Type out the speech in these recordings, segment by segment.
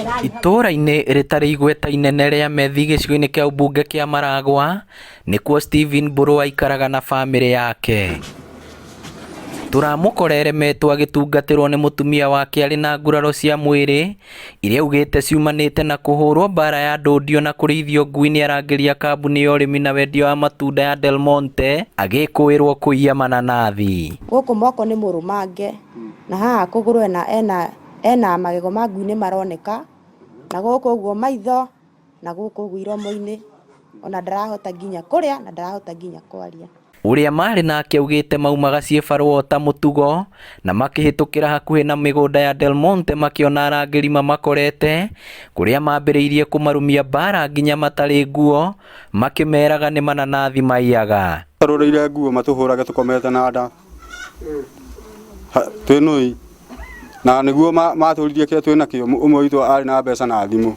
Itũũra-inĩ rĩtarĩ igweta inene rĩa Methi gĩcigo-inĩ kĩa ũmbunge kĩa Maragwa, nĩkuo Stephen Mbũrũ aikaraga na bamĩrĩ yake. Tũramũkora eremetwo agĩtungatĩrwo nĩ mũtumia wake arĩ na nguraro cia mwĩrĩ iria augĩte ciumanĩte na kũhũrwo mbara ya ndũndio na kũrĩithio ngui nĩ arangĩri a kambuni ya ũrĩmi na wendia wa matunda ya Del Monte agĩkũĩrwo kũiya mananathi. Gũkũ moko nĩ mũrũmange na haha kũgũrũ ena ena ena magego ma ngui nĩ maroneka na gũkũ ũguo maitho na gũkũ ũguo iromo-inĩ ona ndarahota nginya kũrĩa na ndarahota nginya kwaria. Ũrĩa marĩ nake augĩte maumaga ciĩbarũa ota mũtugo na makĩhĩtũkĩra hakuhĩ na mĩgũnda ya Del Monte makĩona arangĩri mamakorete kũrĩa mambĩrĩirie kũmarumia mbara nginya matarĩ nguo makĩmeraga nĩ mananathi maiyaga. Tũrũrĩire nguo matũhũrage tũkomete na nda twĩ nũi na nĩguo matũririe kĩrĩa twĩ nakĩo ũmwe witũ arĩ na mbeca na thimũ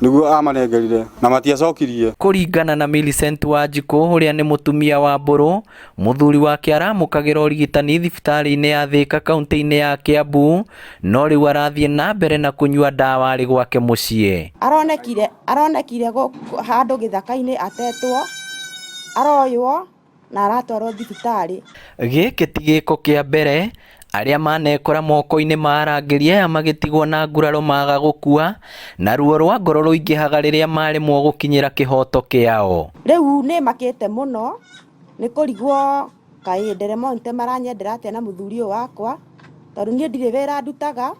nĩguo amanengerire na matiacokirie. Kũringana na Millicent Wanjikũ ũrĩa nĩ mũtumia wa Mbũrũ, mũthuri wake aramũkagĩra ũrigitani thibitarĩ-inĩ ya Thĩka kaũntĩ-inĩ ya Kĩambu, no rĩu arathiĩ na mbere na kũnyua ndawa arĩ gwake mũciĩ. Aronekire aronekire handũ gĩthaka-inĩ atetwo, aroywo na aratwarwo thibitarĩ. Gĩkĩ ti gĩko kĩa mbere arĩa manekora moko-inĩ ma arangĩri aya magĩtigwo na nguraro maga gũkua na ruo rwa ngoro rũingĩhaga rĩrĩa maremwo gũkinyĩra kĩhoto kĩao. Rĩu nĩ makĩte mũno nĩ kũrigwo kaĩ Del Monte maranyendera atĩa na mũthuri ũyũ wakwa tondũ niĩ ndirĩ wĩra ndutaga.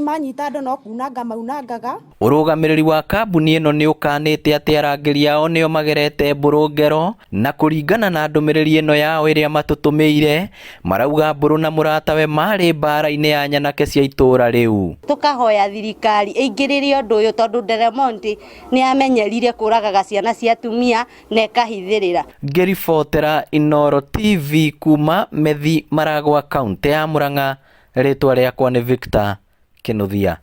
Manyita andũ no kunanga maunangaga. Ũrũgamĩrĩri wa kambuni ĩno nĩ ũkanĩte atĩ arangĩri ao nĩo magerete Mbũrũ ngero na kũringana na ndũmĩrĩri ĩno yao ĩrĩa matũtũmĩire marauga Mbũrũ na mũratawe marĩ mbara-inĩ ya nyanake cia itũũra rĩu. Tũkahoya thirikari ĩingĩrĩre ũndũ ũyũ tondũ Del Monte nĩ amenyerire kũragaga ciana cia atumia na ĩkahithĩrĩra. Ngĩribotera Inooro TV kuma Methi Maragwa kauntĩ ya Murang'a, rĩtwa rĩakwa nĩ Victor Kĩnuthia.